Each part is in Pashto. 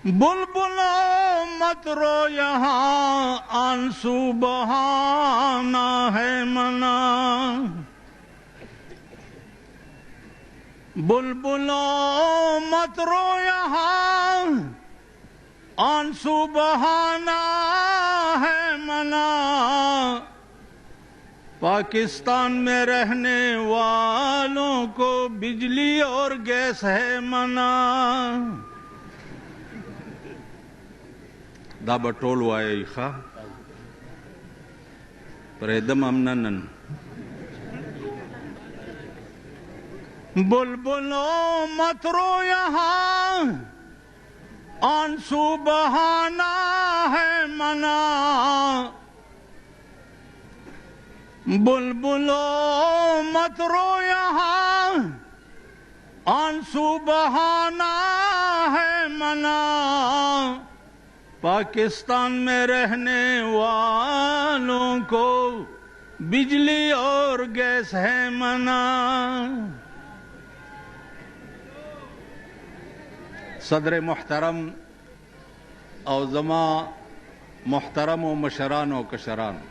बुलबुलो मत रो यहाँ, आंसू बहाना है मना। बुलबुलो मत रो यहाँ, आंसू बहाना है मना। पाकिस्तान में रहने वालों को बिजली और गैस है मना। دا به ټول وایئ ښه، پرېږدم هم نه نن. बुलबुलो मत रो यहाँ, आंसू बहाना है मना। बुलबुलो मत रो यहाँ, आंसू बहाना है मना। पाकिस्तान में रहने वालों को बिजली और गैस है मना। صدر محترم او زما محترم او مشران او کشران،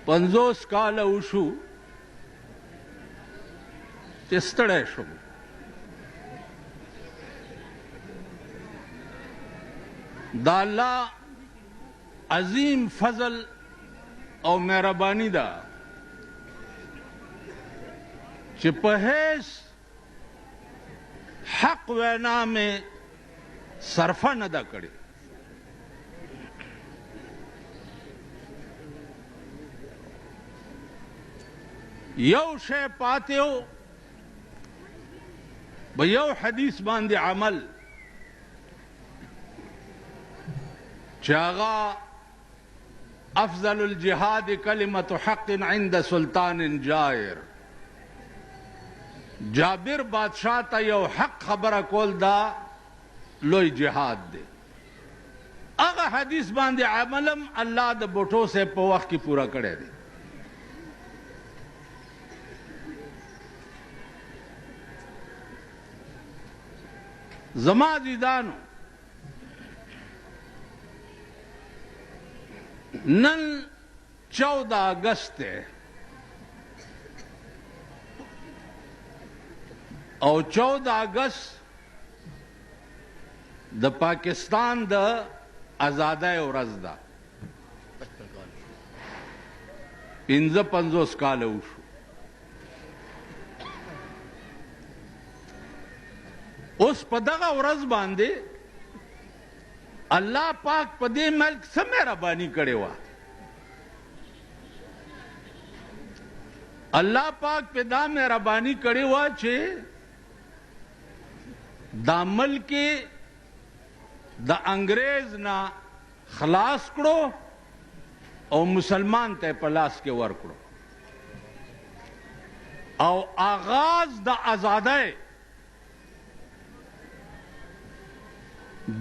50 کاله وشو چې ستړی شوم. د الله عظیم فضل او مهرباني ده چې په هیڅ حق وینا مې صرفه نه ده کړې. یو شی پاتې و، په یو حدیث باندې عمل، چې هغه افضل الجهاد کلمة حق عند سلطان جائر. جابر بادشاہ ته یو حق خبره کول دا لوی جهاد دی. هغه حدیث باندې عملم الله د بوټو صاحب په وخت کې پوره کړی دی. زما عزیزانو، نن 14 اګست دی او 14 اګست د پاکستان د ازادۍ ورځ ده. 55 کاله وشو. اوس په دغه ورځ باندې الله پاک په دې ملک څه مهرباني کړې وه. الله پاک په دا مهرباني کړې وه چې دا ملک د انګرېز نه خلاص کړو او مسلمان ته په لاس کې ورکړو، او آغاز د ازادۍ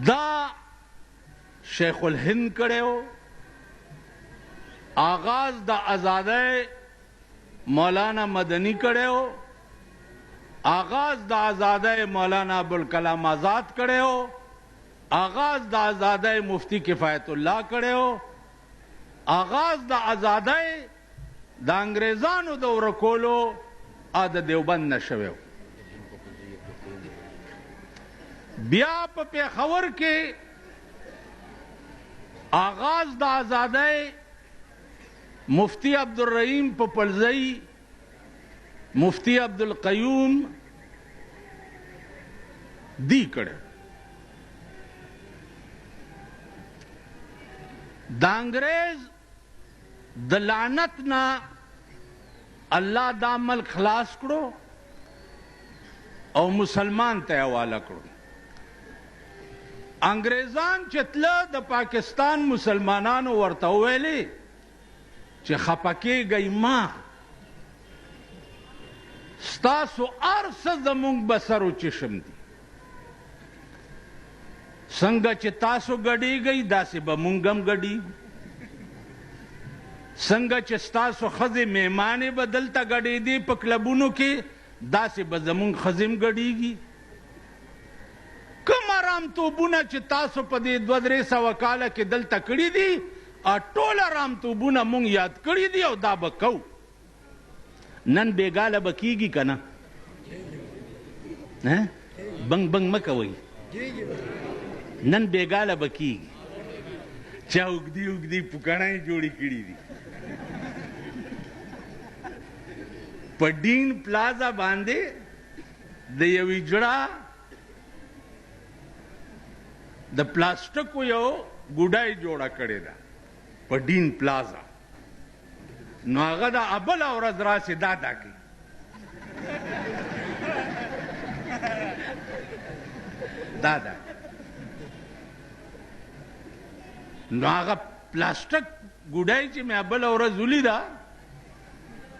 دا شیخ الهند کړی و، آغاز د ازادۍ مولانا مدني کړی و، آغاز د ازادۍ مولانا ابوالکلام آزاد کړی و، آغاز د ازادۍ مفتی کفایت الله کړی و، آغاز د ازادۍ د انګریزانو د ورکولو د دیوبند نه شوی و. بیا په پېښور کې آغاز د ازادۍ مفتی عبدالرحیم په پلزئی، مفتی عبدالقیوم دی کړی. د انګریز د لعنت نه الله دا ملک خلاص کړو او مسلمان ته حواله کړو. انګریزان چې تله د پاکستان مسلمانانو ورته وویلې چې خفه کېږئ ما، ستاسو هر څه زموږ بسر و چشم دي، څنګه چې تاسو ګډېږئ داسې به موږ هم ګډېږو، څنګه چې ستاسو ښځې میمانې به دلته ګډېدې په کلبونو کې، داسې به زمونږ ښځې هم ګډېږي. کوم ارامتوبونه چې تاسو په دې 200-300 کاله کې دلته کړي دي، ټول ارامتوبونه مونږ یاد کړي دي او دا به کوو. نن بېګاله به کېږي که نه؟ بنګ بنګ مه کوئ. نن بېګاله به کېږي. چا اوږدې اوږدې پوکڼۍ جوړې کړي دي. په ډین پلازا باندې د یوې جړه د پلاستیکو یو ګوډای جوړه کړې ده په ډین پلازا. نو هغه د ابله ورځ راسي دا دا کوي. دا دا نو هغه پلاستیک ګوډای چې مې بله ورځ ولیده،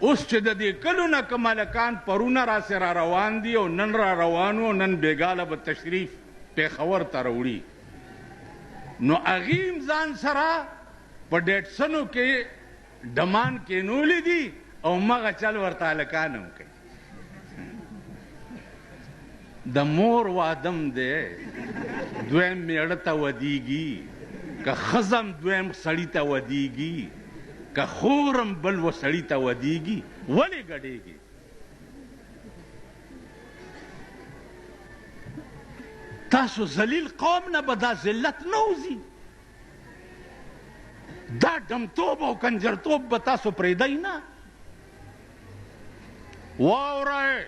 اوس چې د دې کلو نه کوم هلکان پرونه راسې را روان دي او نن را روان وو او نن بېګاله به تشریف پېښور ته راوړي، نو هغې هم ځان سره په ډیټسنو کې ډمان کېنولي دي او مغه چل ورته هلکان هم کوي. د مور وادم دی، دویم میړه ته ودیږي، که ښځه هم دویم سړي ته ودیږي، که خور هم بل و سړي ته ودیږي، ولې ګډېږي؟ تاسو ذلیل قوم نه به دا ذلت نه وځي، دا ډمتوب او کنجرتوب به تاسو پرېږدئ نه. واورئ،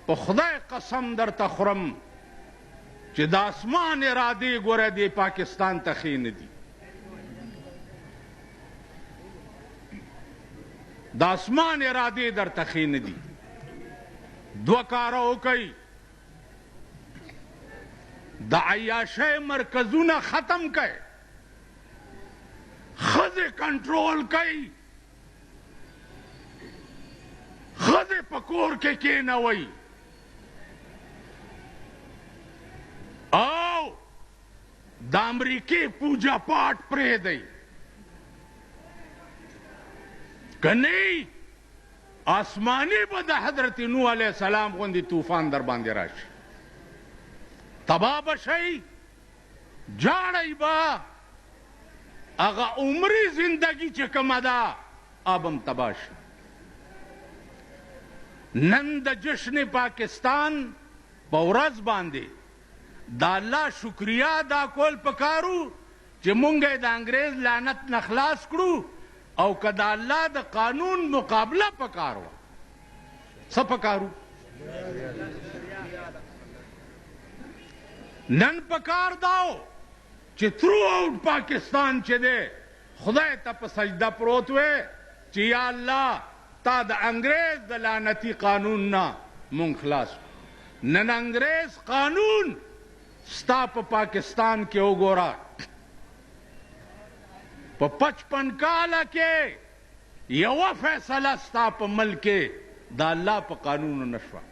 په خدای قسم درته خورم چې د اسمان ارادې ګوره دې پاکستان ته ښې نه دي. د اسمان ارادې درته ښې نه دي. دوه کاره وکئ، د عیاشۍ مرکزونه ختم کئ، ښځې کنټرول کئ، ښځې په کور کې کېنوئ او د امریکې پوجا پاټ پرېږدئ. که نه آسماني به د حضرت نوح علیه السلام غوندې طوفان در باندې راشي، تباه به شئ، جاړئ به، هغه عمري زندګي چې کومه ده هغه به هم تباه شي. نن د جشن پاکستان په ورځ باندې د الله شکریه ادا کول پکارو چې مونږ یې د انګرېز لعنت نه خلاص کړو، او که د الله د قانون مقابله پکار وه، څه پکارو؟ نن پکار داو چې ترو آوټ پاکستان چې دی خدای ته په سجده پروت وی چې یا الله تا د انګرېز د لعنتي قانون نه مونږ خلاص کړو. نن انګرېز قانون ستا په پاکستان کې وګوره، په 55 کاله کې یوه فیصله ستا په ملک کې د الله په قانون نه شوه.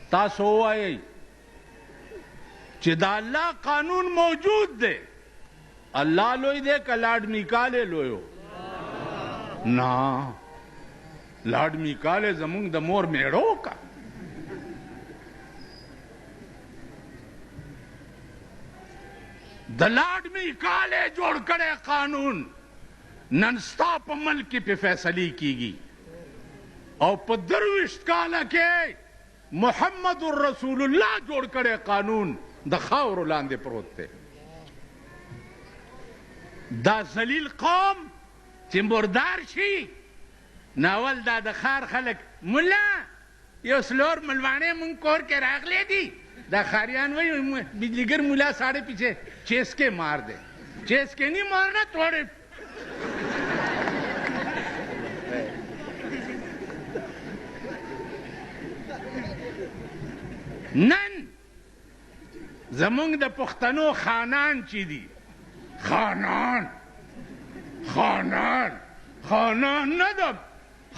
تاسو ووایئ چې د الله قانون موجود دی، الله لوی دی که لاډ میکالی لوی و؟ نه، لاډ میکالی زمونږ د مور میړه وکړه. د لاډ میکالی جوړ کړی قانون نن ستا په ملک کې پې فیصلې کیږي، او په 23 کاله کې محمد رسول الله جوړ کړی قانون د خاورو لاندې پروت دی. دا ذلیل قوم چې مردار شي، نو اول دا د ښار خلک ملا یو څلور ملواڼې مونږ کور کې راغلې دي، دا ښاریان وایي بجلیګر ملا ساړې پیچې چیسکې مار دی، چیسکې نی مارنه توړې. نن زمونږ د پښتنو خانان چې دي، خانان خانان خانان نه ده،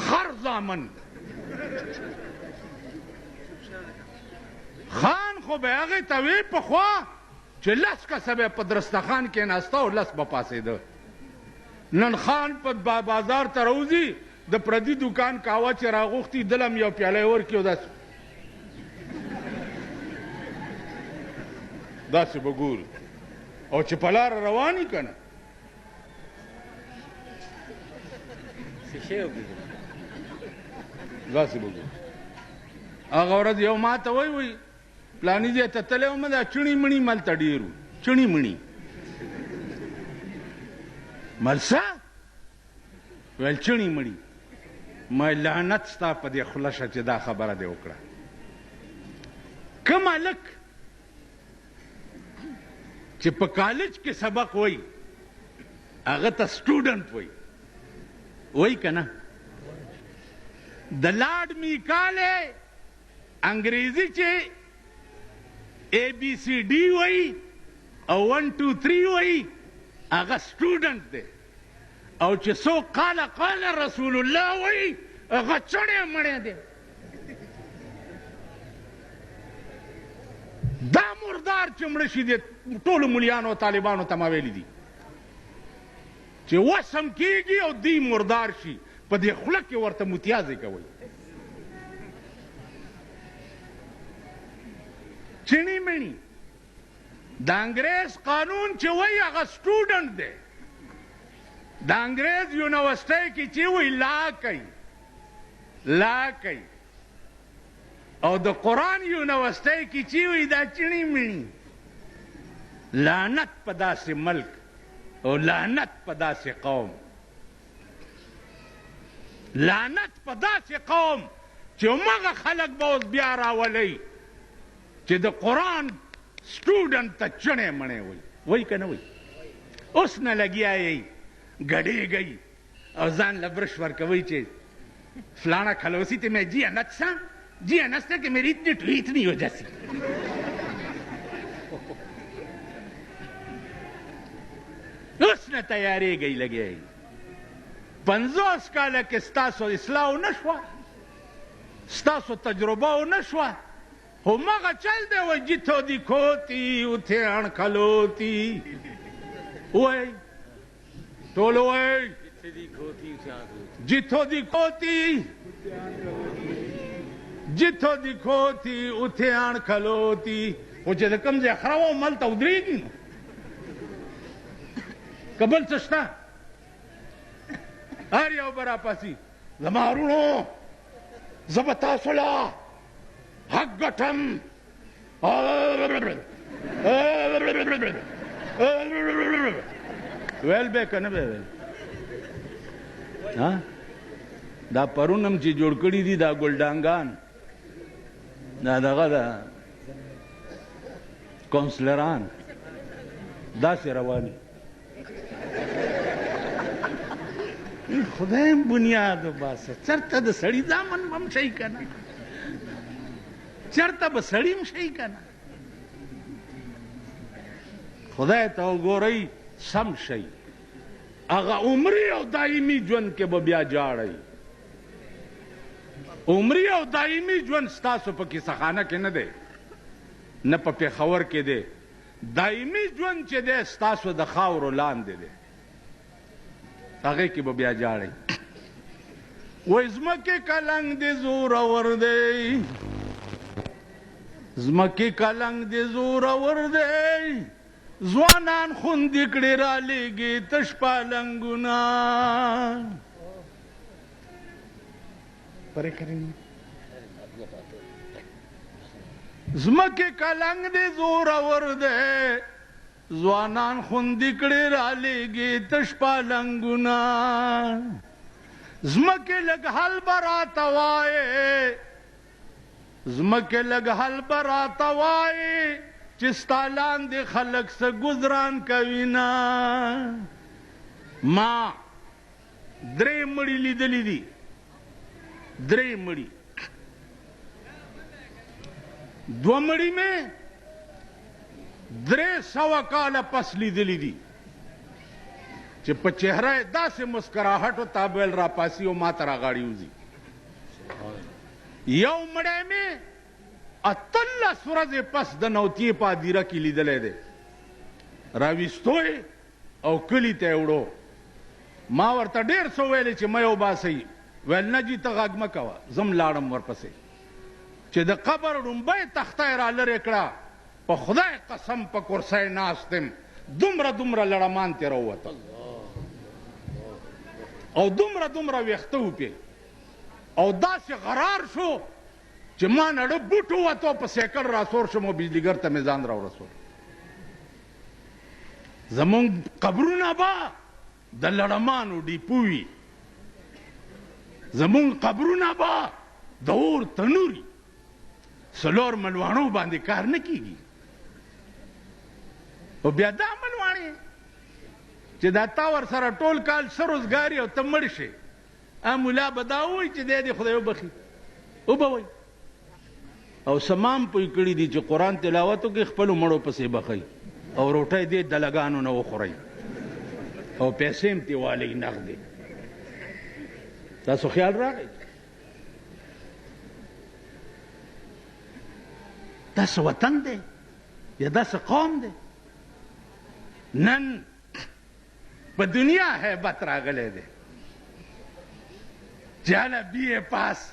خر زامن. خان خو به هغې ته وی پخوا چې 10 کسه به په درستخان کېناسته او 10 به پاڅېده. نن خان په بازار ته راوځي، د پردي دوکان قهوه چې راغوښتي، دله هم یو پیاله یې ورکړي او داسې داسې به ګوري، او چې په لاره روان وي که نه، داسې به ګوري. هغه ورځ یو ما ته وایي، وایي پلاني ځای ته تللی وم، دا چڼي مڼي ملته ډېر وو، چڼي مڼي. ملسه ویل چڼي مڼي. ما لعنت ستا په دې خوله شه چې دا خبره دې وکړه. کوم هلک چې په کالج کې سبق وایي هغه ته سټوډنټ وایي، وایي که نه؟ د لارډ میکالې انګریزي چې ای بي سي ډي وایي او 1 2 3 وایي هغه سټوډنټ دی، او چې څوک قال قال رسول الله وایي هغه چڼی مڼی دی. دا مردار چې مړه شي د ټولو ملیانو او طالبانو ته ما ویلي دي چې وسم کېږي او دوی مردار شي، په دې خوله کې ورته متیازې کوئ. چڼي مڼي د انګرېز قانون چې وایي هغه سټوډنټ دی، د انګرېز یونیورسټۍ کې چې وایي لا کوي، لا کوي، او د قرآن یونیورسټۍ کې چې وایي دا چڼي مڼي. لعنت په داسې ملک او لعنت په داسې قوم، لعنت په داسې قوم چې همغه خلک به اوس بیا راولئ چې د قرآن سټوډنټ ته چڼی مڼی وایي. وایي که نه وایي؟ اوس نه لګیا یئ، ګډېږئ او ځان له برش ورکوئ چې فلاڼه کلوسي ته مې جی انڅه جی انسته کې مې ریتني ټویتني وجسي. اوس نه تیارېږئ، لګیا یئ. 50 کاله کې ستاسو اصلاح ونه شوه، ستاسو تجربه ونه شوه، همغه چل دی. وایي جتو دی کھوتی اتھے اڼ کھلوتی. وایي ټول وایي جتھوں دی کھوتی، جتھوں دی کھوتی اتھے آن کھلوتی. خو چې د کوم ځای خره وه هملته ودرېږي، نو که بل څه شته؟ هر یو به راپاڅي، زما وروڼو زه به تاسو له حق ګټم. ویل به که نه به ویل؟ دا پرون هم چې جوړ کړي دي دا ګلډانګان، دا دغه ده کونسلران داسې روان دي. خدای هم بنیاد وباسه، چېرته د سړي زامن به هم شي که نه، چېرته به سړي هم شي که نه؟ خدای ته وګورئ، سم شئ. هغه عمري او دایمي ژوند کې به بیا جاړئ. عمري او دایمي ژوند ستاسو په کیسهخانه کې نه دی، نه په پېښور کې دی. دایمي ژوند چې دی ستاسو د خاورو لاندې دی، هغې کې به بیا جاړئ. وایي ځمکې کلنګ دې زورور دی، ځمکې کلنګ دې زورور دی، ځوانان خوندي کړي رالیږي تش پالنګونه. پرې کړئ. ځمکې کلنګ دې زورور دی، ځوانان خوندي کړي رالیږي تش پالنګونه. ځمکې لږ حل به راته وایې، ځمکې لږ حل به راته وایې چې ستا لاندې خلک څه ګذران کوي نه. ما درې مړي لیدلي دي، درې مړي. دوه مړي مې 300 کاله پس لیدلي دي چې په چهره یې داسې مسکراهټ و، تا به ویل راپاسي او ما ته راغاړي وځي. یو مړی مې 18 ورځې پس د نوتیې په ادیره کې لیدلی دی، راویستو یې او کلي ته یې وړو. ما ورته ډېر څه ویلې چې مه یې وباسئ، ویل نه جي ته غږ مه کوه، زه هم لاړم ورپسې. چې د قبر ړومبۍ تخته یې رالرې کړه، په خدای قسم په کرسۍ ناست یم، دومره دومره لړمان ترې راووتل او دومره دومره ویښته وو پرې، او داسې غرار شو چې ما نه ړه بوټ ووتو، په سیکل راسور شوم او بجلیګر ته مې ځان راورسول. زمونږ قبرونه به د لړمانو ډیپو وي، زمونږ قبرونه به د اور تنور وي. څلور ملواڼو باندې کار نه کیږي. او بیا دا ملواڼې چې دا تا ورسره ټول کال څه روزګار او ته مړ شې، مولا به دا ووایي چې دی دې خدای وبخښي، وبه وایي. او سمام پوه کړي دي چې قرآن تلاوت وکړي، خپلو مړو پسې بخښي او روټۍ دې دلګانو نه وخورئ او پیسې هم ترې والئ نغدې. تاسو خیال راغی؟ دا څه وطن دی یا دا څه قوم دی؟ نن په دنیا هیبت راغلی دی چې هله بي اې پاس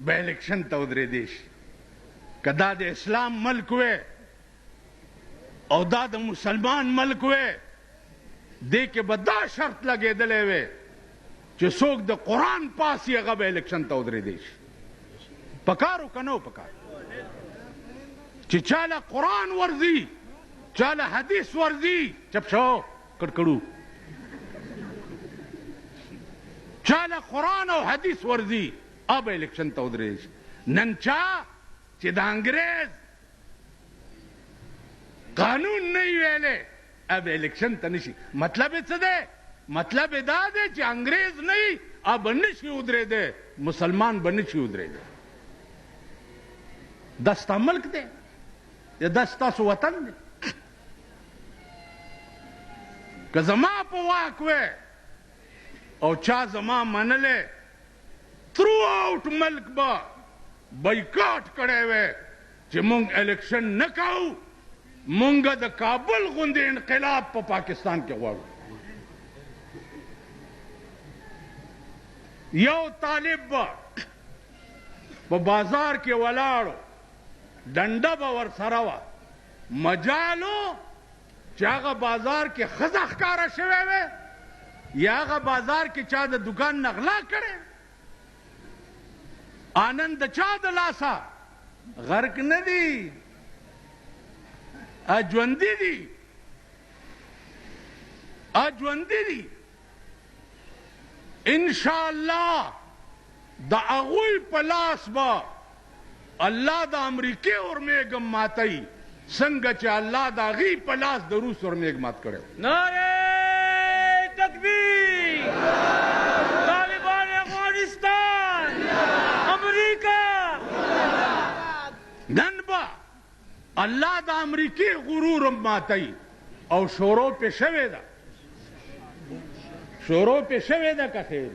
به الیکشن ته ودرېدی شي. که دا د اسلام ملک وی او دا د مسلمان ملک وی، دې کې به دا شرط لګېدلی وی چې څوک د قرآن پاس یې هغه به الیکشن ته ودرېدی شي. پکار و که نه و پکار؟ چې چا له قرآن ورځي، چا له حدیث ورځي، چپ شو کړکړو، چا له قرآن او حدیث ورځي هغه به الیکشن ته ودرېدی شي. نن چا چې د انګرېز قانون نه وي ویلی هغه به الیکشن ته نه شي. مطلب یې څه دی؟ مطلب یې دا دی چې انګرېز نه وي هغه به نه شي ودرېدی، مسلمان به نه شي ودرېدی. دا ستا ملک دی یا دا ستاسو وطن دی؟ که زما په واک وی او چا زما منلی، ترو آوټ ملک به بایکاټ کړی وی چې مونږ الیکشن نه کوو، مونږ د کابل غوندې انقلاب په پاکستان کې غواړو. یو طالب به په بازار کې ولاړو، ډنډه به ورسره وه، مجالو چې هغه بازار کې ښځه ښکاره شوې وی یا هغه بازار کې چا د دوکان نه غلا کړې. آنن د چا د لاسه غرق نه دي، ژوندي دي، ژوندي دي. انشاءالله د هغوی په لاس به الله د امریکې اورمېږ هم ماتوي، څنګه چې الله د هغې په لاس د روس اورمېږ مات کړی. نعره تکبیر، طالبان افغانستان، امریکا. نن به الله د امریکې غرور هم ماتوي. او شورو پې شوې ده، شورو پې شوې ده که خیر،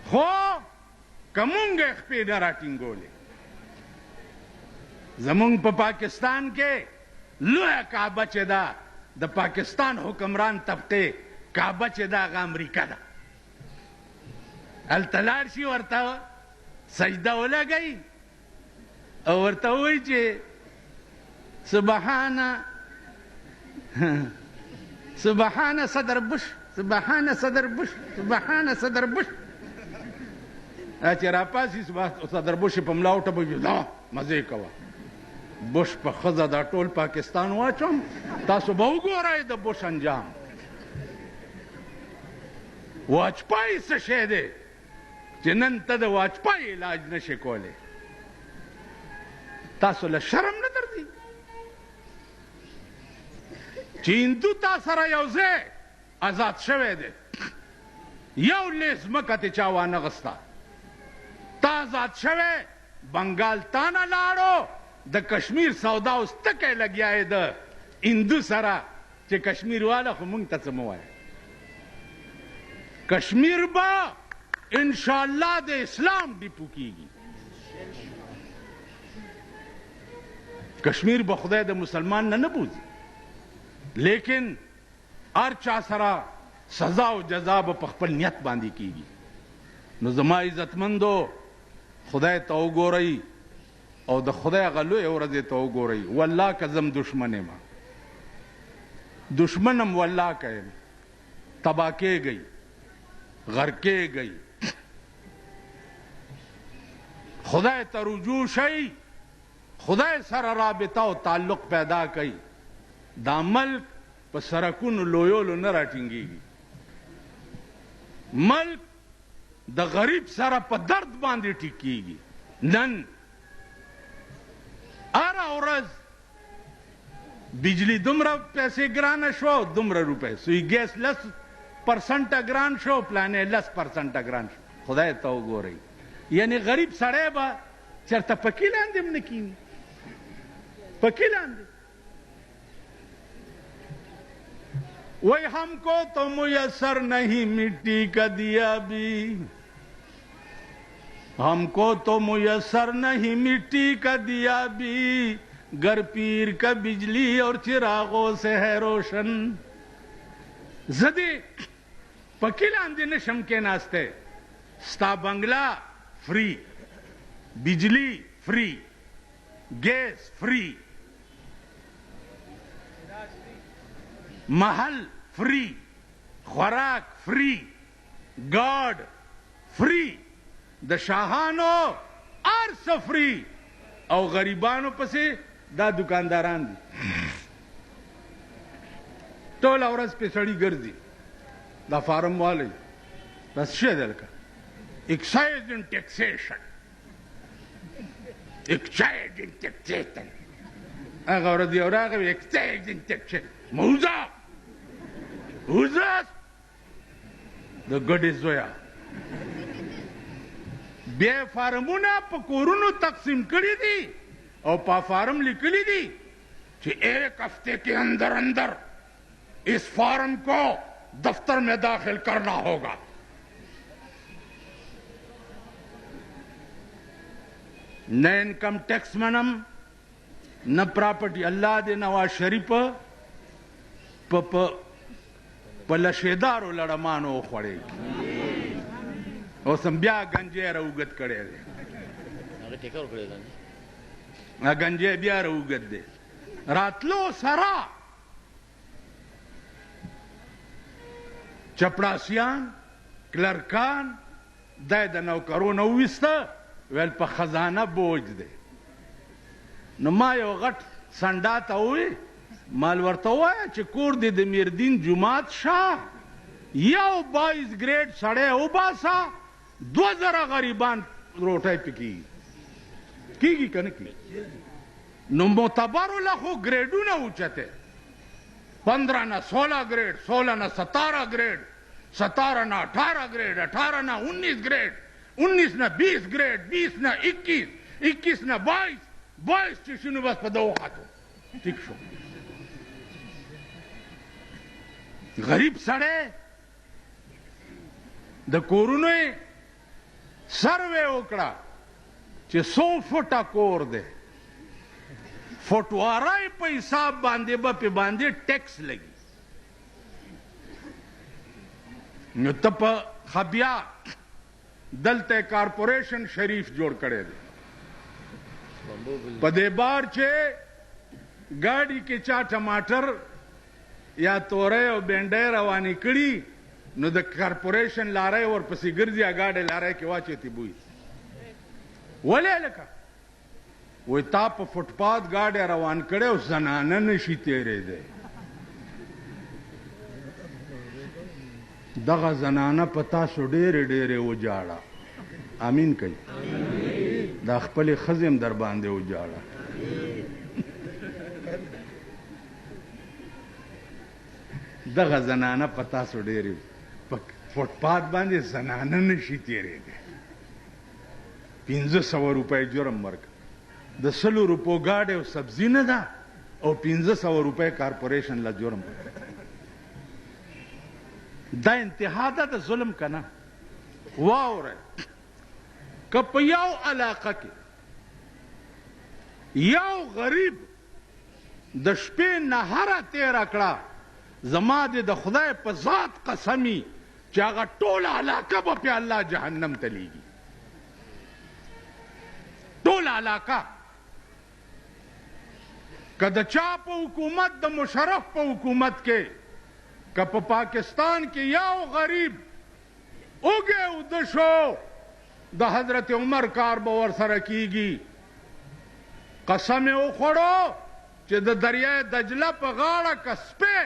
خو که مونږ یې خپې نه راټینګولې. زمونږ په پاکستان کې لویه کعبه چې ده، د پاکستان حکمران طبقې کعبه چې ده هغه امریکا ده. هلته لاړ شي، ورته سجده ولګوي او ورته ووایي چې سبحانه سبحانه صدر بش، سبحانه صدر بش، سبحانه صدر بش. چې راپاڅي صدر بش په ملا وټپوي، دا مزې کوه، بش په ښځه دا ټول پاکستان واچوم، تاسو به وګورئ د بش انجام. واجپای څه شی دی چې نن ته د واجپای علاج نشې کولی؟ تاسو له شرم نه درځي چې هندو تا سره یو ځای آزاد شوی دی، یو لې ځمکه ترې چا وانه غسته، تا آزاد شوی، بنګال تا نه لاړو، د کشمیر سودا اوس تکی لګیا یې د هندو سره چې کشمیر واله خو مونږ ته څه مه وایه. کشمیر به انشاءالله د اسلام ډیپو کیږي. کشمیر به خدای د مسلمان نه نه بوځي، لیکن هر چا سره سزا او جزا به په خپل نیت باندې کیږي. نو زما عزتمندو، خدای ته وګورئ او د خدای هغه لویې ورځې ته وګورئ. والله که زم دښمن یم، دښمن هم والله که یم، تباه کېږئ، غرقېږئ. خدای ته رجوع شئ، خدای سره رابطه او تعلق پیدا کړئ. دا ملک په سرکونو لویولو نه راټینګېږي. ملک د غریب سره په درد باندې ټیک کېږي. نن هره ورځ بجلی دومره پیسې ګرانه شوه او دومره روپۍ، سوی ګیس 10% ګران شو، پلانې 10% ګران شو. خدای ته وګورئ، یعنی غریب سړی به چېرته پکې لاندې هم نه کښېني، پکې لاندې. وہی ہم کو تو میسر نہیں مٹی کا دیا بھی، ہم کو تو میسر نہیں مٹی کا دیا بھی، گر پیر کا بجلی اور چراغوں سے ہے روشن. زه دې پکې لاندې نشم کېناستی، ستا بنګله فری، بجلی فری، ګیس فری، محل فری، خوراک فری، ګارډ فری، د شاهانو هر څه فری، او غریبانو پسې دا دکانداران دي. ټوله ورځ پې سړي ګرځي، دا فارم والی دا څه شی دی لکه ایکسایز اینډ ټیکسیشن، ایکسایز اینډ ټیکسیشن. هغه ورځ یو راغی ایکسایز اینډ ټیکسیشن، موزه وزه د ګډې زویه. بیا فارمونه په کورونو تقسیم کړي دي او په فارم لیکلي دي چې ایک هفتے کے اندر اندر اس فارم کو دفتر میں داخل کرنا ہوگا. نه انکم ټیکس منم، نه پراپرټي. الله دې نواز شریف په لشیدارو لړمانو وخوړېږي. اوس هم بیا ګنجی راوږد کړی دی، ګنجی بیا راوږد دی. راتلو سره چپړاسیان، کلرکان دی د نوکرو نه وویسته، ویل په خزانه بوج دی. نو ما یو غټ سنډا ته ووی، مال ورته ووایه چې کور دې د میردین جومات شه، یو 22 ګریډ سړی وباسه، 2000 غریبان روټۍ پې کېږي. کېږي که نه کېږي؟ نو معتبرو له خو ګریډونه اوچته، 15 نه 16 ګریډ، 16 نه 17 ګریډ، 17 نه 18 ګریډ، 18 نه 19 ګریډ، 19 نه 20 ګریډ، 20 نه 21، 21 نه 22، 22 چې شو نو بس په ده وختو، ټیک شو. غریب سړی د کورونو یې سروې وکړه چې څو فوټه کور دی، فوټوارای په حساب باندې به پې باندې ټیکس لګي. نو ته په خبیا دلته کارپوریشن شریف جوړ کړی دی، په دې بار چې ګاډي کې چا ټماټر یا تورۍ او بینډۍ روانې کړي، نو د کارپوریشن لارۍ ورپسې ګرځي، ګاډی لارۍ کې واچوي ترې بوی. ولې هلکه؟ وایي تا په فوټپات ګاډی روان کړی او زنانه نشي تېرېدی. دغه زنانه په تاسو ډېرې ډېرې وجاړه. امین کوي. دا خپلې ښځې هم در باندې وجاړه. دغه زنانه په تاسو ډېرې په فوټپات باندې زنانه نشي تېرېدی. 500 روپۍ جرم ورکړه. د 100 روپو ګاډی او سبزي نه ده او 500 روپۍ کارپوریشن له جرم. دا انتها ده د ظلم که نه؟ واوره، که په یو علاقه کې یو غریب د شپې نهره تېره کړه، زما دې د خدای په ذات قسمي چې هغه ټوله علاقه به پرې الله جهنم ته لیږي. ټوله علاقه. که د چا په حکومت، د مشرف په حکومت کې، که په پاکستان کې یو غریب اوږی اوده شو، د حضرت عمر کار به ورسره کیږي. قسم یې وخوړو چې د دریای دجله په غاړه که سپی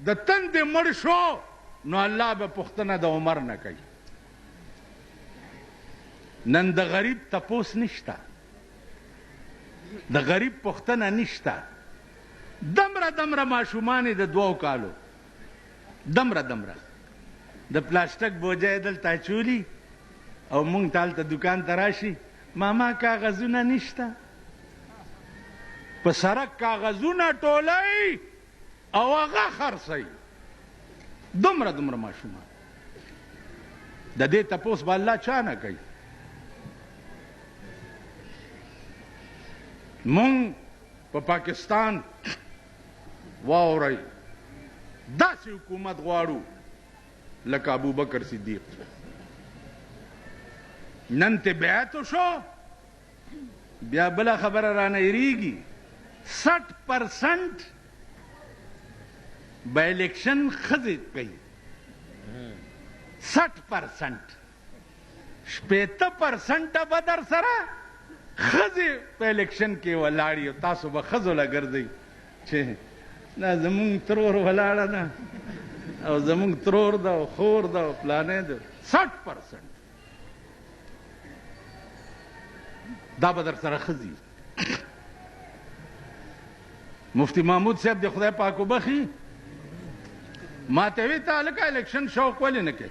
د تندې مړ شو، نو الله به پوښتنه د عمر نه کوي. نن د غریب تپوس نشته، د غریب پوښتنه نشته. دمره دمره ماشومان یې د 2 کالو، دمره دمره د پلاستیک بوجه یې دلته اچولي او مونږ ته هلته دوکان ته راشي، ماما کاغذونه نشته. په سړک کاغذونه ټولوي او هغه خرڅوي. دومره دومره ماشومان. د دې تپوس به الله چا نه کوي. مونږ په پاکستان واورئ داسې حکومت غواړو لکه ابوبکر صدیق. نن ته بیعت وشو، بیا بله خبره رانه هېرېږي، 60% به الیکشن ښځې کوي. 60%، 60% به در سره ښځې په الیکشن کې ولاړې او تاسو به ښځو له ګرځئ چې دا زمونږ ترور ولاړه ده او زمونږ ترور ده او خور ده او پلانی ده. 60% دا به در سره ښځې. مفتي محمود صاحب د خدای پاک وبخښي، ما ته وی ته هلکه الیکشن شوق ولې نه کوې؟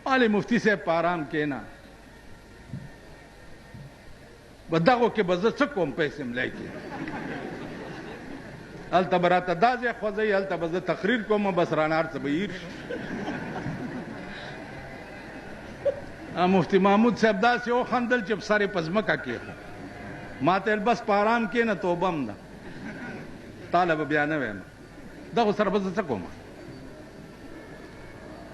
مالې مفتي صاحب په آرام کښېنه، په دغو کې به زه څه کوم په اسمبلۍ کې؟ هلته به راته دا ځای خوځوي، هلته به زه تقریر کوم، بس رانه هر څه به هېر شي. مفتي محمود صاحب داسې وخندل چې سر یې په ځمکه کېښود. ما ته ویل بس په آرام کښېنه، توبه هم ده، تاله به بیا نه وایم، دغو سره به زه څه کوم؟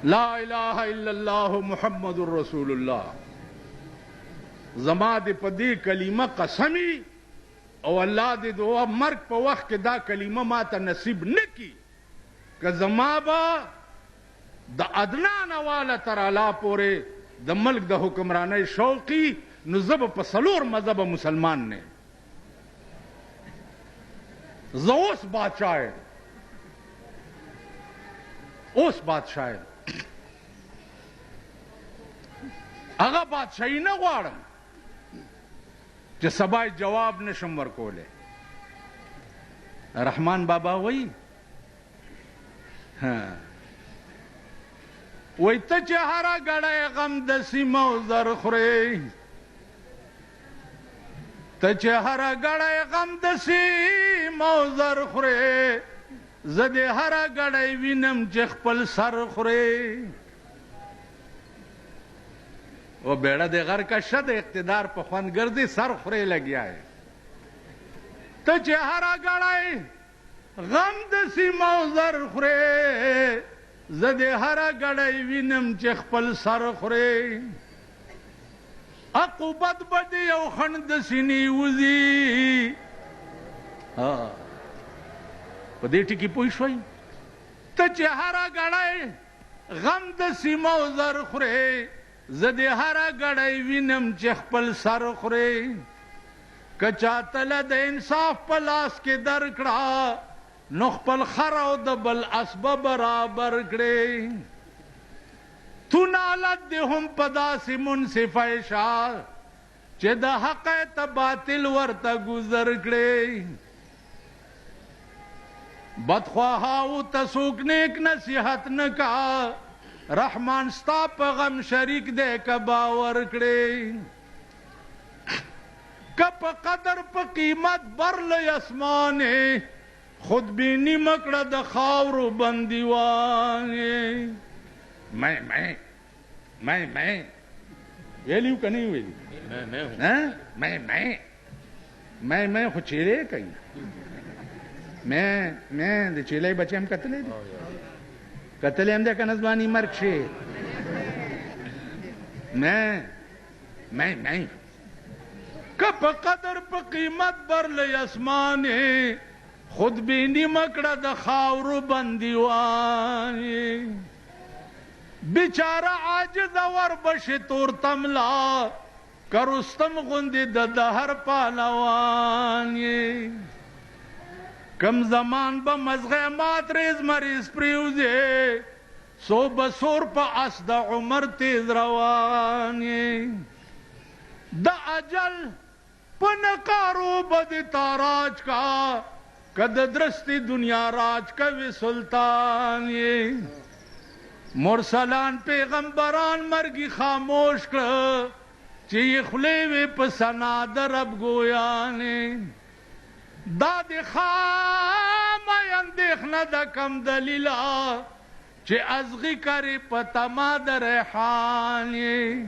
لا اله الا الله محمد رسول الله. زما دې په دې کلمه قسمي او الله دې د مرګ په وخت کې دا کلمه ما ته نصیب نه کړي، که زما به د ادنا نه واله تر اعلی پورې د ملک د حکمرانۍ شوقي، نو زه به په 4 مذهبه مسلمان نه یم. زه اوس بادشاه یم، اوس بادشاه یم. هغه بادشاهي نه غواړم چې سبا یې جواب نشم ورکولی. رحمان بابا وایي، وایي ته چې هره ګړی غم د سیم او زر خورې، ته چې هره ګړی غم د سیم او زر خورې، زه دې هره ګړی وینم چې خپل سر خورې. او بیړه دې غرقه شه، د اقتدار په خوند ګرځي، سر خورې لګیا یې. ته چې هره ګړی غم د سیم او زر خورې، زه دې هره ګړی وینم چې خپل سر خورې. عقوبت به دې یو خڼ د سینې وځي. په دې ټکي پوه شوئ؟ ته چې هره ګړی غم د سیم او زر خورې، زه دې هره ګړی وینم چې خپل سر خورې. که چاته له د انصاف په لاس کې درکړه، نو خپل خر او د بل اس به برابر کړې. تو نالت دې هم په داسې منصفه شه چې د حق ته باطل ورته ګذر کړې. بدخواهاو ته څوک نیک نصیحت نه کا، رحمان ستا په غم شریک دی که باور کړې. که په قدر په قیمت بر له اسمانې، خودبیني مه کړه د خاورو بندیوانې. مې مې مې مې ویلي که نه ویلي؟ مې مې مې مې خو چیلې کوي. مې مې د چیلې بچی هم کتلی دی. کتلی هم دی که نه ځواني مرګ کښې؟ نه نه نه. که په قدر په قیمت برلی اسمان یې، خود بیني مه کړه د خاورو بندیوان یې. بیچاره عاجزه وربشې تورتم لا، که رستم غوندې د دهر پهلوان یې. کم زمان به مزغی مات ریز مریز پریوځې، څو به سور په اس د عمر تیز روان یې. د اجل په نقارو به دې تاراج کا، که د درستې دنیا راج کوي سلطان یې. مرسلان پیغمبران مرګي خاموش کړه، چې یې خولې وې په ثنا د رب ګویانې. دا د خامه اندېښنه ده کم دلیله، چې ازغي کرې په تما د ریحان یې.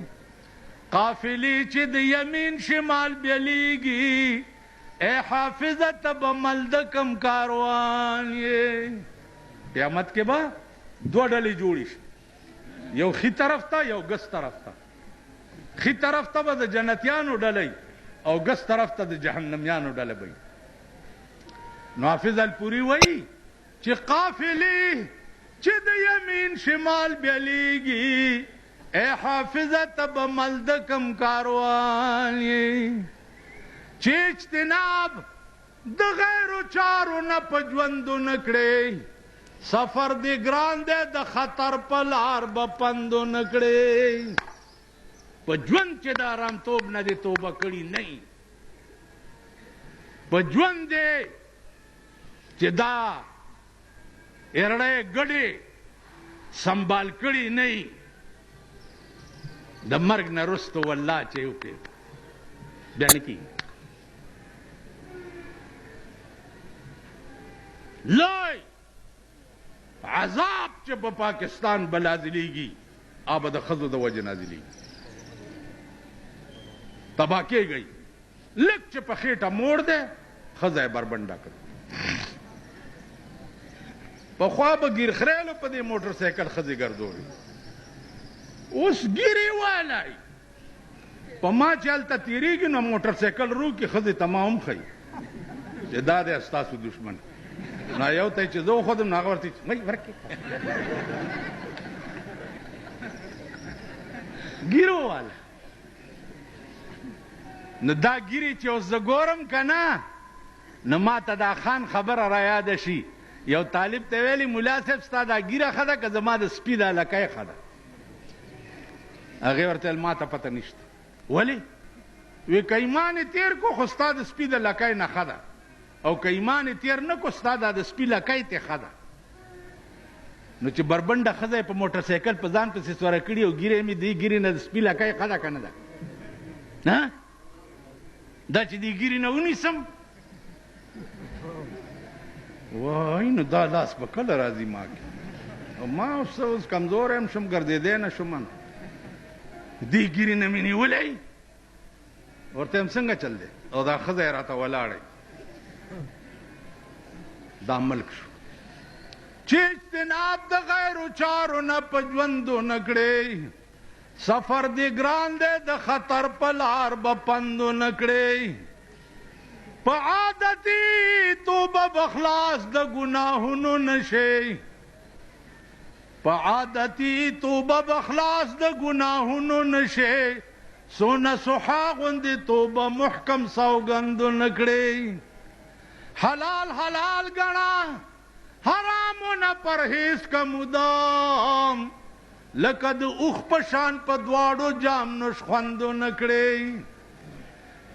قافلې چې د یمین شمال بیلیږي، ای حافظه ته به مل د کم کاروان یې. قیامت کې به دوه ډلې جوړې شي، یو ښي طرف ته یو ګس طرف ته. ښي طرف ته به د جنتیانو ډله وي او ګس طرف ته د جهنمیانو ډله به وي. نو حافظ الپوري وایي چې قافلې چې د یمین شمال بیلیږي، ای حافظه ته به مل د کم کاروان یې. چې اجتناب د غیرو چارو نه په ژوند ونه کړې، سفر دې ګران دی د خطر په لار به پند ونه کړې. په ژوند چې د آرامتوب نه دې توبه کړي نه، په ژوند دې چې دا ارړی ګډې سنبال کړي نه، د مرګ نه وروسته والله چې وکړې بیا نه کېږي. لوی عذاب چې په پاکستان به نازلېږي، هغه به د ښځو د وجې نازلېږي. تباه کېږئ. لږ چې په خېټه موړ دی، ښځه یې بربنډه کړه. پخوا به ګیرخریلو په دې موټر سایکل ښځې ګرځولې، اوس ګیرې والی په ما چې هلته تېرېږي نو موټر سایکل روکي، ښځې ته ما هم ښیي چې دا دی ستاسو دښمن. نو یو ته چې زه وښودم نو هغه ورته وایي مې ورکې ګیرو واله. نو دا ګیرې چې اوس زه ګورم که نه، نو ما ته دا خان خبره را یاده شي. یو طالب ته ویلي ملا صاحب ستا دا ګیره ښه ده که زما د سپي دا لکۍ ښه ده؟ هغې ورته ویل ما ته پته نشته. ولې؟ وی که ایمان یې تېر کړو خو ستا د سپي د لکۍ نه ښه ده، او که ایمان یې تېر نه کړو ستا دا د سپي لکۍ ترې ښه ده. نو چې بربنډه ښځه یې په موټر سایکل په ځان پسې سوره کړي او ګیره مې دې ګیرې نه د سپي لکۍ ښه ده که نه ده؟ ها؟ دا چې دې ګیرې نه ونیسم وای نو دا لاس به کله راځي ما کې؟ او ما اوس اوس کمزوری هم شوم، ګرځېدی نه شوم. دې ګیرې نه مې نیولی، ورته یم څنګه چل دی؟ او دا ښځه یې راته ولاړه. دا ملک شو چې اجتناب د غیرو چارو نه په ژوند ونه کړې، سفر دې ګران دی د خطر په لار به پند ونه کړې، په عادتي توبه به خلاص د ګناهونو نه شې، په عادتي توبه به خلاص د ګناهونو نه شې، څونه سحا غوندې توبه محکم سوګند ونه کړې، حلال حلال ګڼه حرامو نه پرهیز که مدام، لکه د اوښ په شان په دواړو جام نوش خوند ونه کړې،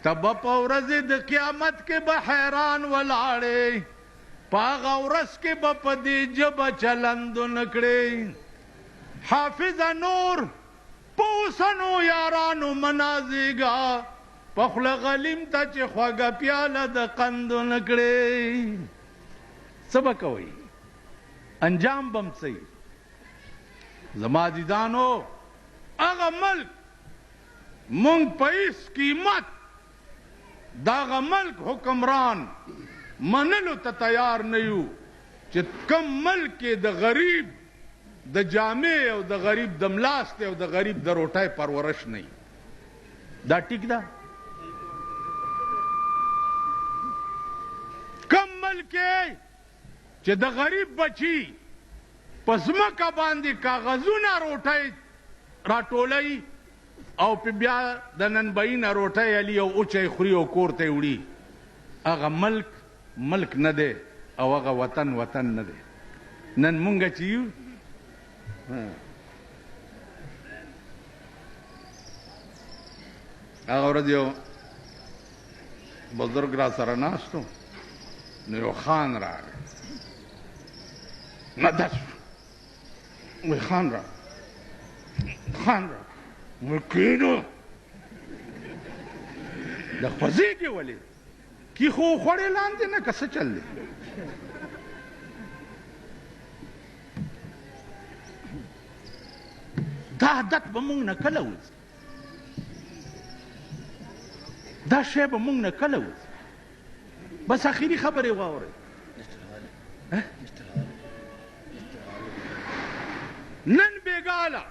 ته به په ورځې د قیامت کې به حیران ولاړې، په هغه ورځ کې به په دې ژبه چلند ونه کړې. حافظه نور په اوسنو یارانو منازېږه، په خوله غلیم ته چې خوږه پیاله د قند ونه کړې. څه به کوئ؟ انجام به هم څه وي؟ زما عزیزانو، هغه ملک مونږ په هیڅ قیمت دغه ملک حکمران منلو ته تیار نه یو چې کوم ملک کې د غریب د جامې او د غریب د ملاستې او د غریب د روټۍ پرورش نه. دا ټیک ده؟ کم ملک چې د غریب بچي په ځمکه باندې کاغذونه روټۍ راټولوي او په بیا د ننبایي نه روټۍ علي او اوچه یې خوري او کور ته یې وړي، هغه ملک ملک نه دی او هغه وطن وطن نه دی. نن مونږ چې یو هغه ورځ یو بزرګ را سره ناست و، نو یو خان راغی، نه داسې وایي خان را خان را وایي کښېنه، د خوځېږې ولې؟ کی خو وخوړې لاندې نه که څه چل دی؟ دا عادت به مونږ نه کله وځي؟ دا شی به مونږ نه کله وځي؟ بس اخري خبرې واورئ. نن بېګاله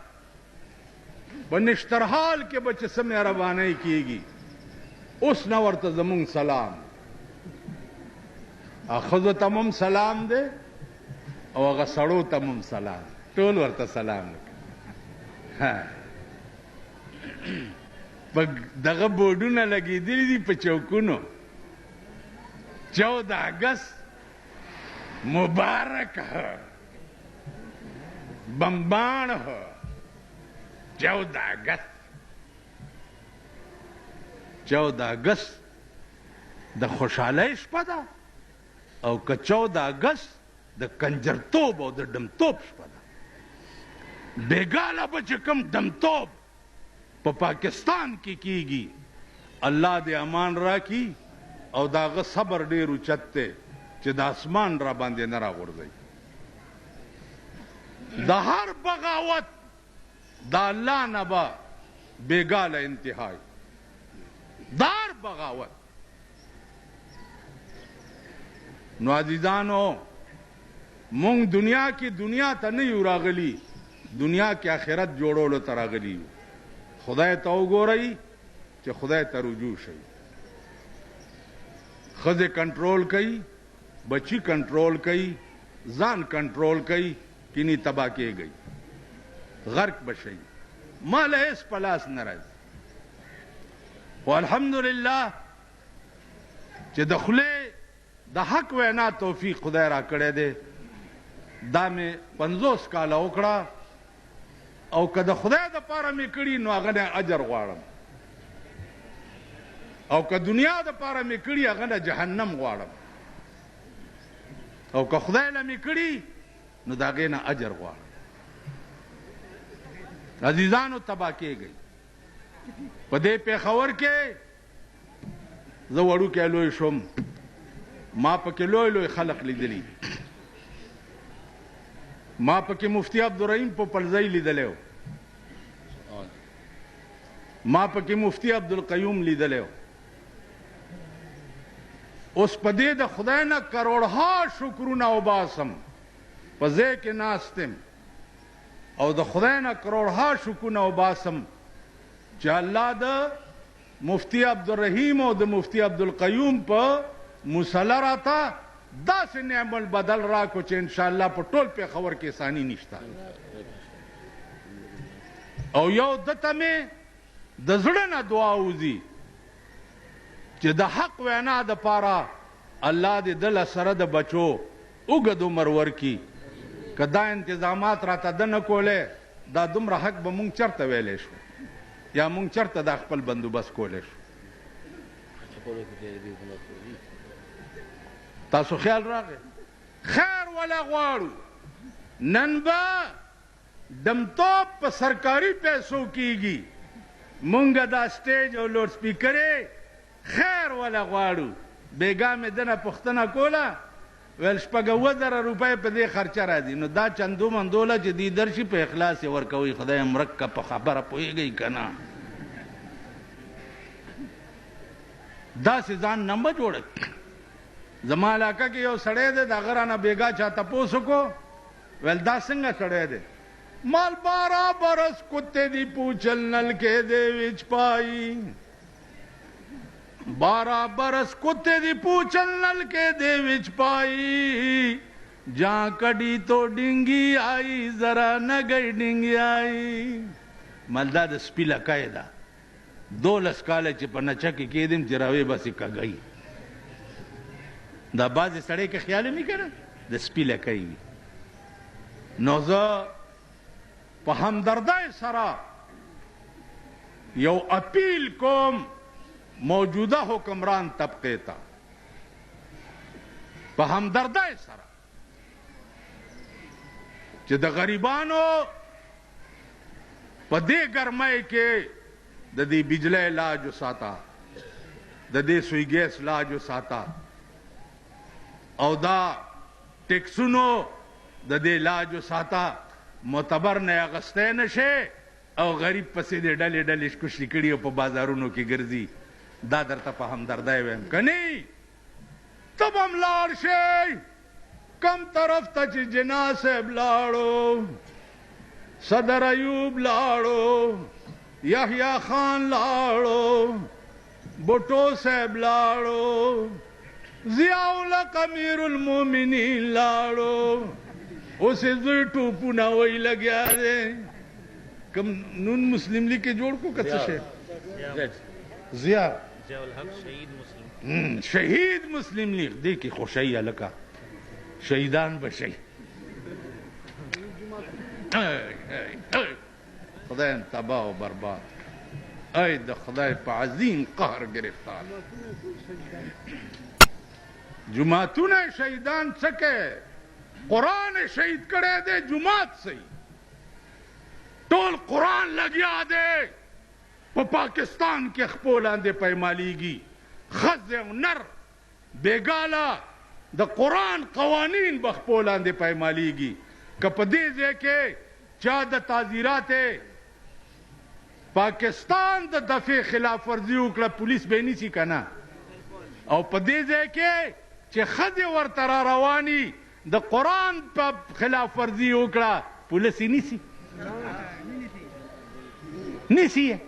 په نشترحال کې به چې څه مهربانۍ کېږي، اوس نه ورته زمونږ سلام، ښځو ته هم سلام دی او هغه سړو ته هم سلام، ټول ورته سلام وکړي. په دغه بورډونه لګېدلي دي په چوکونو، 14 اګست مبارک هو، بمباڼ هو، 14 اګست. 14 اګست د خوشحالۍ شپه ده او که 14 اګست د کنجرتوب او د ډمتوب شپه ده؟ بېګاله به چې کوم ډمتوب په پاکستان کې کیږي، الله دې امان راکړي او د هغه صبر ډېر اوچت دی چې د اسمان را باندې نه راغورځوي. د هر بغاوت د الله نه به بېګاله انتهای، د هر بغاوت. نو عزیزانو، مونږ دنیا کې دنیا ته نه یو راغلي، دنیا کې آخرت جوړولو ته راغلي یو. خدای ته وګورئ چې خدای ته رجوع شئ. ښځې کنټرول کوي، بچي کنټرول کوي، ځان کنټرول کوي، کینی تباه کېږئ، غرق به شئ. ما له هېڅ په لاس نه راځي، خو الحمدلله چې د خولې د حق وینا توفیق خدای را کړی دی. دا مې 50 کاله وکړه او که د خدای دپاره مې کړي نو هغه نه اجر غواړم، او که دنیا دپاره مې کړي هغه نه جهنم غواړم، او که خدای له مې کړي نو د هغې نه اجر غواړم. عزیزانو، تباه کېږئ. په دې پېښور کې زه وړوکی لوی شوم، ما پکې لوی لوی خلق لیدلي. ما پکې مفتی عبدالرحیم په پلځۍ لیدلی و، ما پکې مفتی عبدالقیوم لیدلی و. اوس په دې د خدای نه کروړها شکرونه وباسم، په ځای کې ناست یم او د خدای نه کروړها شکرونه وباسم چې الله د مفتی عبدالرحیم او د مفتی عبدالقیوم په مصلی راته داسې نعم البدل راکړو چې انشاءالله په ټول پېښور کې ثاني نشته. او یو ده ته مې د زړه نه دعا وځي چې د حق وینا دپاره الله دې ده له سره د بچو اوږد عمر ورکړي. که دا انتظامات راته ده نه کولی، دا دومره حق به مونږ چرته ویلی شو، یا مونږ چرته دا خپل بندوبست کولی شو؟ تاسو خیال راغی؟ خیر ولا غواړو. نن به دمتوب په سرکاري پیسو کیږي، مونږ دا سټیج او لوډ سپیکرې خیر ولا غواړو. بېګا مې دنه پوښتنه کوله، ویل 6000 روپۍ په دې خرچه راځي. نو دا چندو مندوله چې دی درشي په اخلاص یې ورکوي، خدای مرک که په خبره پوهېږئ که نه. داسې ځان نه مه جوړوي. زما علاقه کې یو سړی دی، د هغه رانه بېګا چا تپوس وکړو، ویل دا څنګه سړی دی؟ مال 12 ਬਰਸ ਕੁੱਤੇ ਦੀ ਪੂਛਲ ਨਲਕੇ ਦੇ ਵਿੱਚ ਪਾਈ, 12 ਬਰਸ ਕੁੱਤੇ ਦੀ ਪੂਛਲ ਨਲਕੇ ਦੇ ਵਿੱਚ ਪਾਈ, ਜਾਂ ਕੜੀ ਤੋਂ ਡਿੰਗੀ ਆਈ ਜ਼ਰਾ ਨਾ ਗਈ ਡਿੰਗੀ ਆਈ। مال دا د سپي لکۍ ده، 12 کاله چې په نچه کې کېدم چې راوې بسې کږی. دا بعضې سړی که خیال یې نه که نه د سپي لکۍ وي. نو زه په همدردۍ سره یو اپیل کوم موجوده حکمران طبقې ته، په همدردۍ سره چې د غریبانو په دې ګرمۍ کې د دې بجلۍ لاج وساته، د دې سوی ګیس لاج وساته، او دا ټیکسونو د دې لاج وساته، معتبر نه اغستی نه شي او غریب پسې دې ډلې ډلې شکوشي کړي او په بازارونو کې ګرځي. دا درته په همدردۍ وایم، که نه ته به هم لاړ شئ کم طرف ته چې جناح صاحب لاړو، صدر ایوب لاړو، یحیی خان لاړو، بوټو صاحب لاړو، ضیاء الحق امیر المؤمنین لاړو، اوس یې زوی ټوپونه وایي لګیا دی. کوم نون مسلم لیګ کې جوړ کړو که څه شی؟ ضیا شهید مسلم لیګ دې کې خوشحي هلکه، شهیدان به شئ. خدای هم تباه او برباد، ای د خدای په عظیم قهر گرفتار. جوماتونه شهیدان څه کوي؟ قرآن شهید کړی دی، جومات صحیح ټول قرآن لګیا دی. په پاکستان کې خپو لاندې پیمالیږي، ښځې او نر بېګاله د قرآن قوانین به خپو لاندې پیمالیږي. که په دې ځای کې چا د تعزیرات پاکستان د دفع خلاف ورزي وکړه، پولیس به یې نیسي که نه؟ او په دې ځای کې چې ښځې ورته را رواني د قرآن په خلاف ورزي وکړه، پولیس یې نیسي؟ نیسي یې،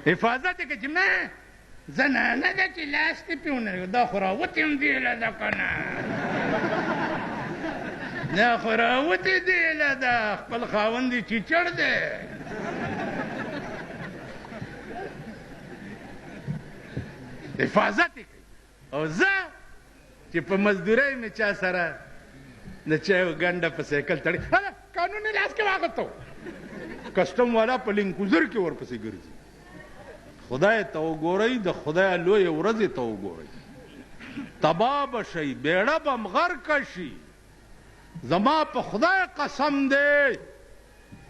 حفاظت یې کوي چې نه زنانه ده چې لاس دې پرې ونه، دا خو راوتې هم دې له ده که نه، دا خو راوتې دې له ده، خپل خاوند یې چیچړ دی. حفاظت یې کوي. او زه چې په مزدورۍ مې چا سره د چا یو ګنډه په سایکل تړي، هله قانون یې لاس کې واخیستو، کسټم والا په لینکوزر کې ورپسې ګرځي. خدای ته وګورئ، د خدای لویې ورځې ته وګورئ، تباه به شئ، بېړه به هم غرقه شي. زما په خدای قسم دی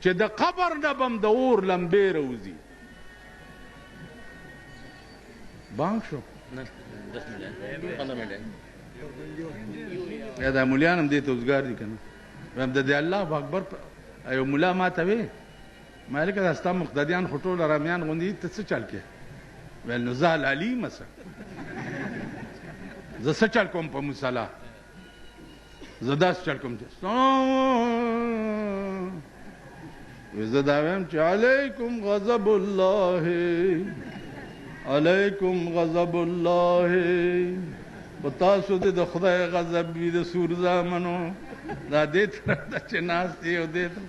چې د قبر نه به هم د اور لمبې راوځي. بانګ شو دا مولیان هم دې ته وزګار دي که نه؟ وایم د دې الله اکبر. یو ملا ما ته وی، ما ویل که دا ستا مقتدیان خو ټول حرامیان غوندې دي، ته څه چل کوې؟ ویل نو زه حلالي یم، څه زه څه چل کوم په مصلا؟ زه داسې چل کوم چې زه دا وایم چې علیکم غضب الله، علیکم غضب الله، په تاسو دې د خدای غضب وي د سور زامنو. دا دې طرف ته چې ناست یې او دې طرف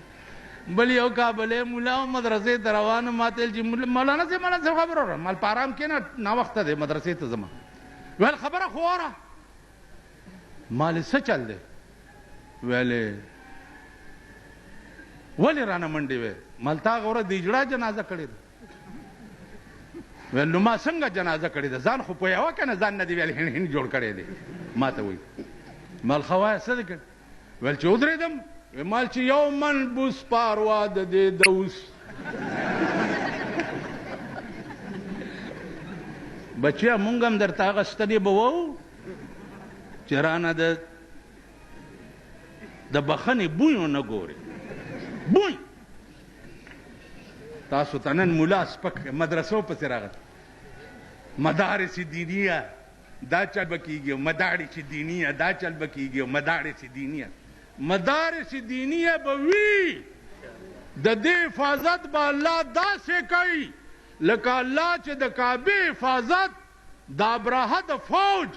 بل یو کابلی ملا او مدرسې ته روان، ما ته ویل چې مولانا صاحب، مولانا صاحب خبره وره، مال په ارام کښېنه، ناوخته دی مدرسې ته ځم. ویل خبره خو وره. مال یې څه چل دی؟ ویلې ولې رانه منډې وې؟ مال تا هغه ورځ د اجړا جنازه کړې ده. ویل نو ما څنګه جنازه کړې ده؟ ځان خو پوهوه که نه، ځان نه دې ویل هند هند جوړ کړی دی. ما ته وایي مال ښه وایه څه دې کړی؟ ویل چې ودرېدم، مال چې یو من بوس پاروا د دې دوس. بچیه مونږ هم درته هغه ستنې به وو چې رانه د بخښنې بوی ونه ګورې، بوی. تاسو ته نن ملا سپک مدرسو پسې راغلی، مدارس دینیه دا چل به کېږي، مدارس دینیه دا چل به کېږي، مدارس دینیه. مدارس دینیه به وي، د دې حفاظت به الله داسې کوي لکه الله چې د کعبې حفاظت د ابرهه د فوج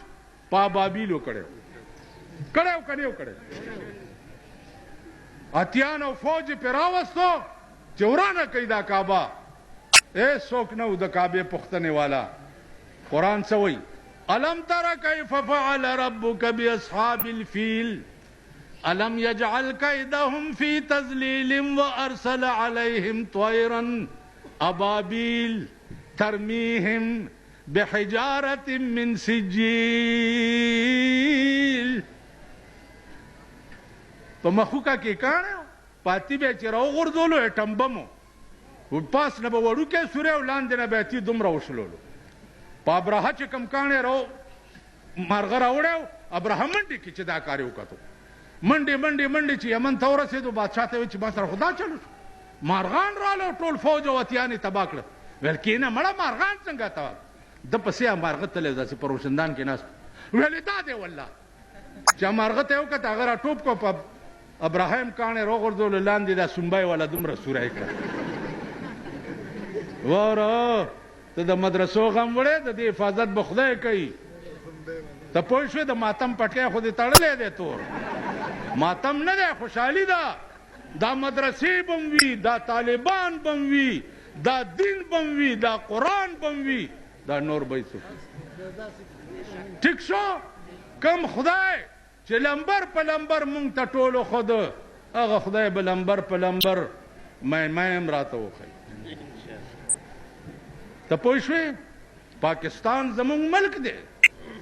په ابابیلو کړی کړی او که نه کړی. اتیان او فوج یې پرې راوستو چې ورانه کوي دا کعبه. هېڅوک نه و د کعبې پوښتنې والا. قرآن څه وایي؟ الم تر کیف فعل ربک باصحاب الفیل الم یجعل کیدهم فی تضلیل وارسل علیهم طیرا ابابیل ترمیهم بحجارة من سجیل. په مخوکه کې کاڼی و، پاتي به یې چې راوغورځولو اټم بم و، پاس نه به وړوکی سوری او لاندې نه به یې اتي دومره وشلولو. په ابرهه چې کوم کاڼی راو مارغه راوړی و، ابرهه منډې کړې چې دا کار یې وکتو. منډې منډې منډې چې یمن ته ورسېدو، بادشاه ته یې ویل چې ما سره خو دا چل وشو، مارغان راله او ټول فوج او اتیان یې تباه کړل. ویل کېنه مړه، مارغان څنګه تباه؟ ده پسې هغه مارغه تللی و، داسې په روشندان کې ناست و. ویل یې دا دی والله. چې مارغه ته یې وکتل، هغه راټوپ کړ، په ابراهیم کاڼی راوغورځولو، لاندې دا سومبه یې والا دومره سوری کړه. وروره ته د مدرسو غم وړې، د دې حفاظت به خدای کوي. ته پوه شوې؟ د ماتم پټکی خو دې تړلی دی، تور ماتم نه دی، خوشحالي ده. دا مدرسې به هم وي، دا طالبان به هم وي، دا دین به هم وي، دا قرآن به هم وي، دا نور به هېڅوک نه. ټیک شو؟ کوم خدای چې لمبر په لمبر مونږ ته ټول وښود، هغه خدای به لمبر په لمبر مې هم راته وښیي. ته پوه شوې؟ پاکستان زمونږ ملک دی،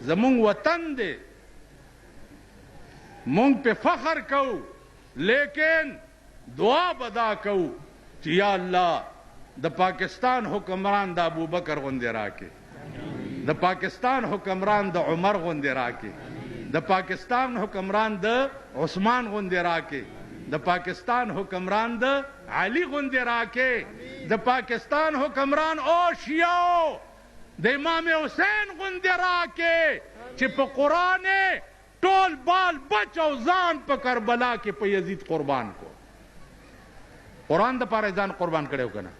زمونږ وطن دی، مونږ په فخر کوو، لیکن دعا به دا کوو چې یا الله د پاکستان حکمران د ابوبکر غوندې راکې، د پاکستان حکمران د عمر غوندې راکې، د پاکستان حکمران د عثمان غوندې راکې، د پاکستان حکمران د علي غوندې راکې، د پاکستان حکمران او شیعو د امام حسین غوندې راکې چې په قرآن ټول بال بچ او ځان په کربلا کې په یزید قربان کو. قرآن د پاره ځان قربان کړی کنه؟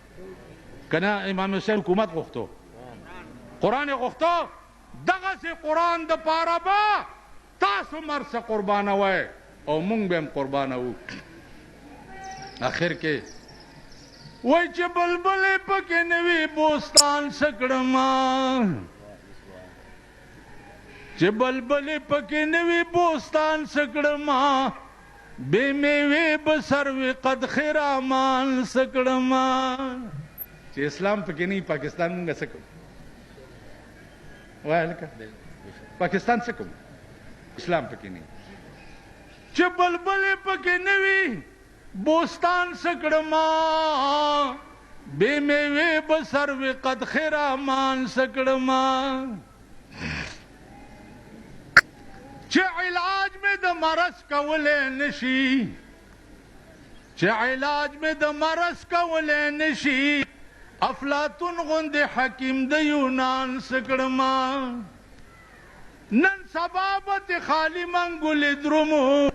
کنه امام حسین حکومت غوښتو، قرآن یې غوښتو. دغسې قرآن د پاره به تاسو هم هر څه قربانوئ او مونږ به هم قربانوو. اخر کې وایي چې بلبلې پکې نه وي بوستان څه کړمه، چې بلبلې پکې نه وي بوستان څه کړمه، بې میوې به سر وي قد خرامان څه کړمه. چې اسلام پکې نه وي پاکستان مونږ څه کوو؟ وایه هلکه، پاکستان څه کوو؟ اسلام پکې نه وي. چې بلبلې پکې نه وي بوستان څه کړمه، بې میوې به سر وي قد خرامان څه کړمه. چې علاج مې د مرض کولی نشي، چې علاج مې د مرض کولی نشي، افلاطون غوندې حکیم د یونان څه کړمه. نن سبا به تې خالي منګولې درومو،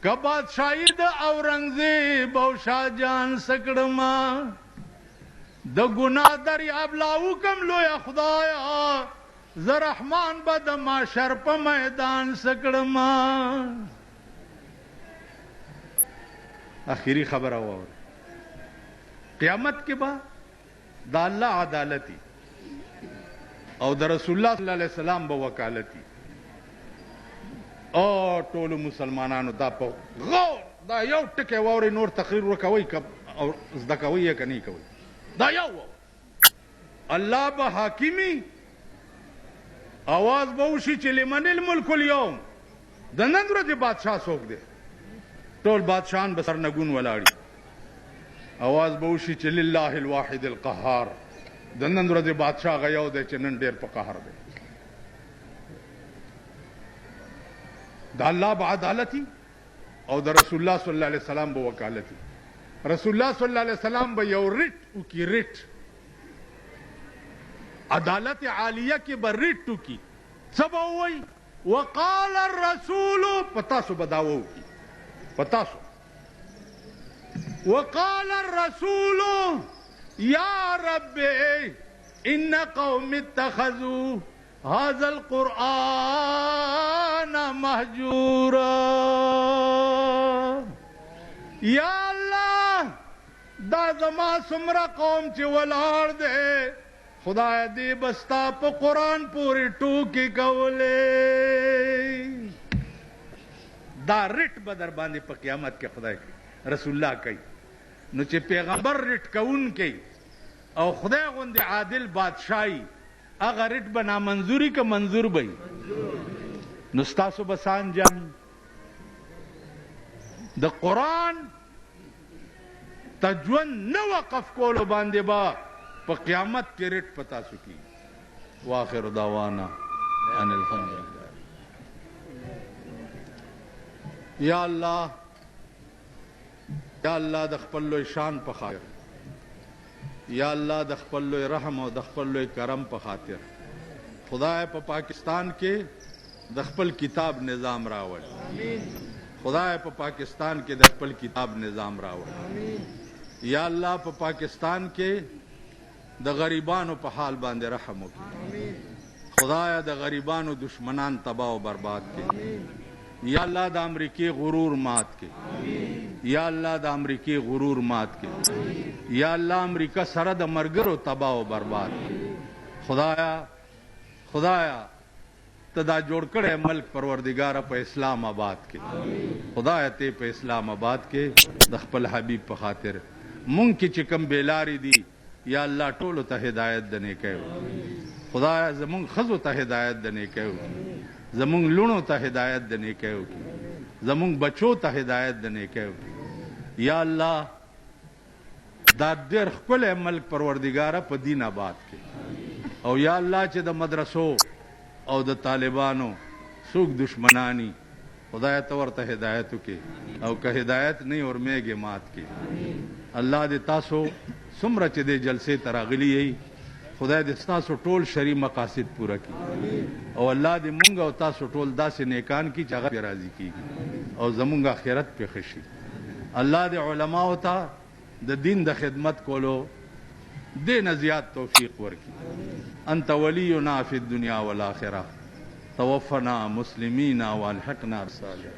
که بادشاهي د اورنګزیب او شاهجهان څه کړمه. د ګناه دریاب لا وکم لویه خدایه، زه رحمان به د معشر په میدان څه کړمه. اخیری خبره واورئ، قیامت کې به د الله عدالتي او د رسول الله صلی الله علیه وسلم به وکالتي. او ټولو مسلمانانو دا په غور دا یو ټکی واورئ، نور تقریر ورکوئ او زده کوئ یې که نه کوئ. دا یو واورئ، الله به حاکمي، اواز به وشي چې لمن الملک اليوم، د نن ورځې بادشاه څوک دی؟ ټول بادشاهان به سرنګون ولاړي. اواز به وشي چې لله الواحد القهار، د نن ورځې بادشاه هغه یو دی چې نن ډېر په قهر دی. د الله به عدالتي او د رسول الله صلی الله علیه وسلم به وکالتي. رسول الله صلی الله علیه وسلم به یو رټ وکړي، رټ عدالت عالیه کې به رټ وکړي. څه به ووایي؟ وقال الرسول، په تاسو به دعوه وکړي. په تاسو. وقال الرسول یا رب ان قوم اتخذوا هذا القرآن مهجورا. یا الله دا زما څومره قوم چې ولاړ دی، خدای دې به ستا په قرآن پورې ټوکې کولې. دا رټ به در باندې په قیامت کې خدای کوي، رسول الله کوي. نو چې پیغمبر رټ کوونکی او خدای غوندې عادل بادشاهي، هغه رټ به نامنظوري که منظور به وي؟ نو ستاسو به څه انجام؟ د قرآن ته ژوند نه وقف کولو باندې به په قیامت کې رټ په تاسو کېږي. واخر دعوانا ان الحمد لله. یا الله، یا الله د خپل لوی شان په خاطر، یا الله د خپل لوی رحم او د خپل لوی کرم په خاطر، خدای په پاکستان کې د خپل کتاب نظام راولي. خدای په پاکستان کې د خپل کتاب نظام راولي. یا الله په پاکستان کې د غریبانو په حال باندې رحم وکړي. خدای د غریبانو دشمنان تباه او برباد کړي. یا الله د امریکې غرور مات کړي. یا الله د امریکې غرور مات کړي. یا الله امریکا سره د مرګرو تباه او برباد کړي. خدایا، خدایا ته دا جوړ کړی ملک پروردګاره په اسلام آباد کې. خدایا ته په اسلام آباد کې د خپل حبیب په خاطر. مونږ کې چې کوم بېلارې دي، یا الله ټولو ته هدایت د نیکۍ وکړي. خدایا زمونږ ښځو ته هدایت د نیکۍ وکړي، زمونږ لوڼو ته هدایت د نیکۍ وکړي، زمونږ بچو ته هدایت د نیکۍ وکړي. یا الله دا ډېر ښکلی ملک پروردګاره په دین آباد کې. او یا الله چې د مدرسو او د طالبانو څوک دشمنانی، خدای ته ورته هدایت وکړي، او که هدایت نه ورمېږې مات کړي. الله دې تاسو څومره چې دې جلسې ته راغلي یئ، خدای دې ستاسو ټول شرعي مقاصد پوره کړي، او الله دې مونږ او تاسو ټول داسې نیکان کړي چې هغه پرې راضي کېږي او زمونږ آخرت پرې ښه شي. الله دې علماو ته د دین د خدمت کولو دې نه زیات توفیق ورکړي. انت ولینا فی الدنیا والآخرة توفنا مسلمین والحقنا بالصالحین.